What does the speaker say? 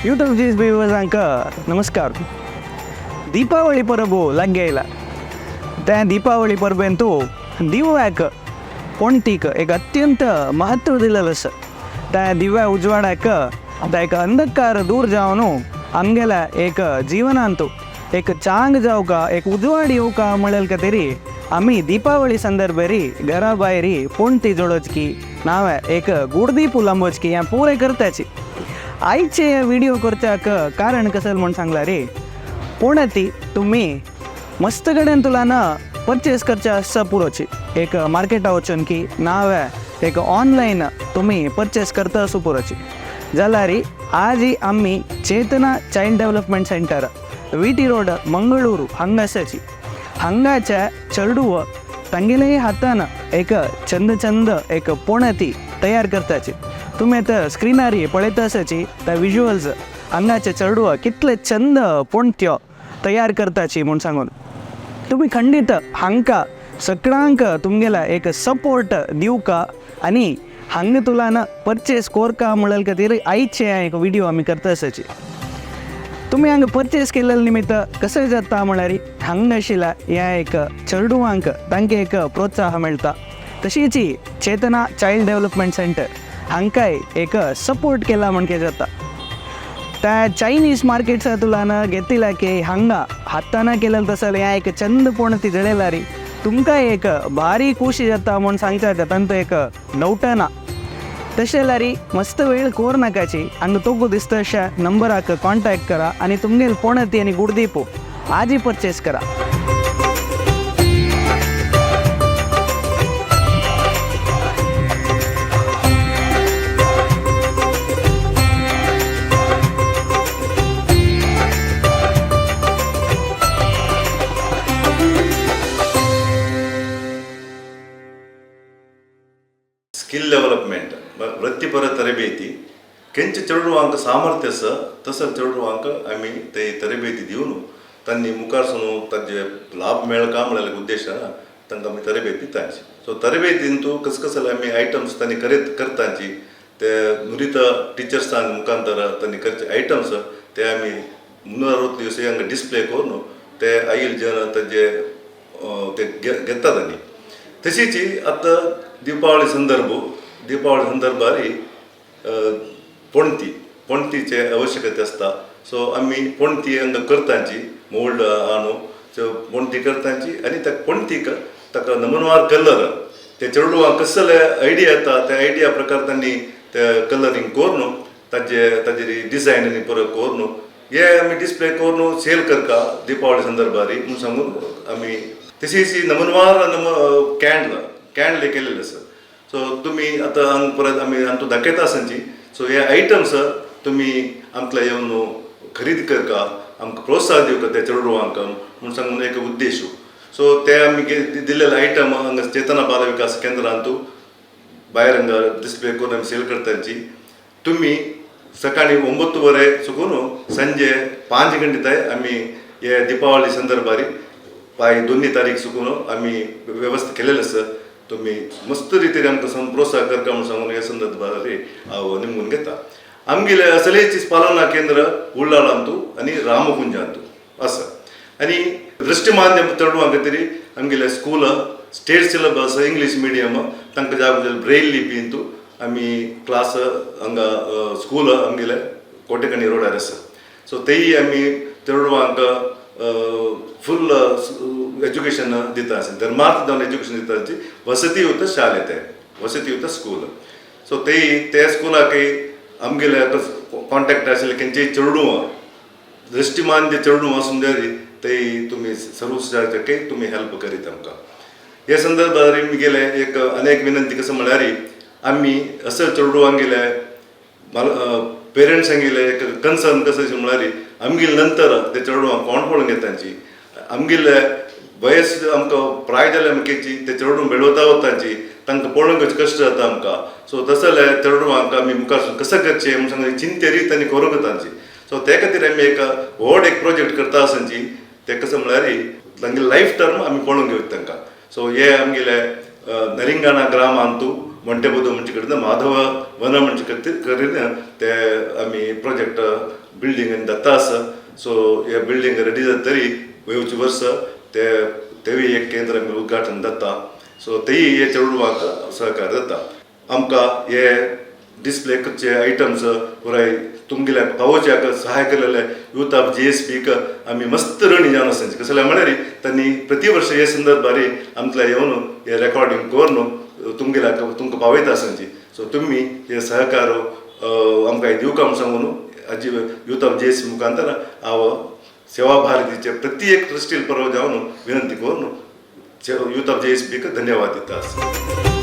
YouTube ಜೀಸ್ व्यूवर्सांक नमस्कार. दीपावळी परबो लागीं आयला. त्या दीपावळी परबेंतू दिव्याक पणतीक एक अत्यंत महत्व दिलेलें आसा. त्या दिव्या उजवाडाक त्या एक अंधकार दूर जावन आमगेल्या एक जीवनांतू एक चांग जावका, एक उजवाड येवका म्हणलेल खातीर आमी दीपावळी संदर्भारी घरा भायरी पणती जळोवची नांव एक गुडदीप लांबोवची हें पुरें करताची. आयचे व्हिडिओ करच्याक कारण कशें म्हूण सांगला रे, पणती तुमी मस्त कडेन तुला परचेस करचे आसता पुरोची एक मार्केटा वचून की नाव एक ऑनलायन तुमी परचेस करता असो पुरोची. जाल्यार आज आमी Chetana child development centre V T road Mangaluru हांगा आसाची. हांगाच्या चेडूव तांगेले हातान एक चंद चंद एक पणती तयार करताची. तुमी आतां स्क्रिनार पळयता आसाची त्या विज्युअल्स हांगाचे चेडूव कितले चंद पणत्यो तयार करताची म्हूण सांगून तुमी खंडीत हांकां सगळ्यांक तुमगेला एक सपोर्ट दिवका आनी हांगा तुलान परचेस कोरका म्हणलें खातीर आयचे एक व्हिडिओ आमी करता आसाची. तुमी हांगा परचेस केल्ले निमित्त कशें जाता म्हळ्यार हांगा आशिल्ल्या ह्या एक चेडवांक तांकां एक प्रोत्साहन मेळटा. तशीच चेतना चायल्ड डेव्हलपमेंट सेंटर हांकांय एक सपोर्ट केला म्हणके जाता. त्या चायनीज मार्केट्सा तुलान घेतिला की हांगा हातान केलें तसलें हें एक चंद पणती जळयल्यार तुमकां एक भारी खुशी जाता म्हूण सांगता तांचो एक नवटना. तशें जाल्यार मस्त वेळ कोर नाकाची हांगा तोगो दिसता अशा नंबराक कॉन्टॅक्ट करा आनी तुमगेल पणती आनी गुडदीप आजी परचेस करा. स्किल डेव्हलपमेंट वृत्तीपर तरबेती केंचे चेडवांक सामर्थ्य आसा तसो चेडवांक आमी ते तरबेती दिवन तांणी मुखार सरून तांचे लाभ मेळका म्हणलेल्या उद्देशान तांकां आमी तरबेती दिताची. सो तरबेतींतू कस कसले आमी आयटम्स तांणी करीत करताची ते नुरित टिचर्सां मुखांतर तांणी करचे आयटम्स ते आमी 360 दिवस हांगा डिस्प्ले करून ते आयल जन तांचे ते घेतात. तांणी तशीच आतां दीपावळी संदर्भ दीपावळी संदर्भार पणती पणतीचे आवश्यकता आसता. सो आमी पणती हांगा करताची मोल्ड हाडून सो पणती करताची आनी त्या पणतीक ताका नमुनवार कलर ते चेडवांक कसले आयडिया येता त्या आयडिया प्रकार तांणी ते कलरींग करून ताजे ताजेर डिजायन आनी परत करून हे आमी डिस्प्ले करून सेल करता दीपावळी संदर्भार म्हूण सांगून आमी. तशीच नमुनवार नम कॅन्डल कॅन्डल केलेले आसा. सो तुमी आतां हांगा परत आमी आमकां दाखयता आसाची. सो हे आयटम्स तुमी आमकां येवन खरेदी करका, आमकां प्रोत्साहन दिवका त्या चेडवांक म्हूण सांगून एक उद्देश. सो ते आमी दिल्लेले आयटम हांगा चेतना बाल विकास केंद्रांतू भायर हांगा डिस्प्ले करून आमी सेल करताची. तुमी सकाळी 9:30 चुकून संजे 5 गंटे आमी हे दीपावळी संदर्भार पाय दोन्ही तारीख चुकून आमी व्यवस्था केलेले आसा. तुमी मस्त रितीन आमकां प्रोत्साहन करता म्हूण सांगून हे संदर्भार हांव निमगून घेता. आमगेले असलेची पालना केंद्र उल्लाळांतू आनी रामकुंजांतू आसा. आनी दृश्टीमान्य चेडवां खातीर आमगेले school state syllabus English medium तांकां जागो ब्रेल लिपींतू आमी क्लास हांगा स्कूल आमगेले कोटेकणी रोडार आसा. सो तेय आमी चेडवांक फूल एज्युकेशन दिता आसा, धर्मार्थ जावन एज्युकेशन दिता. वसतीयुक्त शाले ते वसतीयुक्त स्कूल. सो तेय ते स्कुलाकय आमगेले कॉन्टॅक्ट आशिल्ले खंयचेय चेडवां दृश्टीमान्य चेडूं आसून जाय ते तुमी सर्वसाचेकय तुमी हेल्प करीत आमकां. हे संदर्भार मिगेले एक अनेक विनंती कसं म्हळ्यार आमी असं चेडवांगेले पेरंट्सांगेले एक कन्सर्न कसं म्हळ्यार आमगेले नंतर ते चेडवांक कोण पळोवन घेता तांची आमगेले वयस आमकां प्राय जाल्या अमकेची ते चेडूं बेळवता वताची तांकां पळोवंक कश्ट जाता आमकां. सो तसो जाल्यार चेडवांक आमी मुखार कसं करचें म्हूण सांगून चिंतेरी तांणी करूंक तांची. सो ते खातीर आमी एक व्हड एक प्रोजेक्ट करता आसाची. ते कसं म्हळ्यार तांगेले लायफ टर्म आमी पळोवंक घेवता तांकां. सो हे आमगेले नरिंगाणा ग्रामांतू मोंटेबोदो म्हणचे कडेन माधव वन म्हणचे कडेन ते आमी प्रोजेक्ट बिल्डींग जाता आसा. सो हे बिल्डींग रेडी जाता तरी येवचे वर्स ते तेवूय एक केंद्र आमी उद्घाटन जाता. सो तेय हे चेडवांक सहकार जाता. आमकां हे डिस्प्ले करचे आयटम्स पुराय तुमगेल्या पावोवच्याक सहाय केलेले यूथ ऑफ जीएसबीक आमी मस्त ऋणी जावन आसा. कसले म्हळ्यार तांणी प्रति वर्ष हे संदर्भार आमतल्या येवन हे रेकॉर्डिंग करून तुमगेल्याक तुमकां पावयता आसा. सो तुमी हे सहकार आमकां दिवका म्हूण सांगून हाजी यूथ ऑफ जीएसबी मुखांतर हांव सेवा भारतीचे प्रति एक ट्रस्टील परवा जावन विनंती करून यूथ ऑफ जीएसबीक धन्यवाद दिता आसा.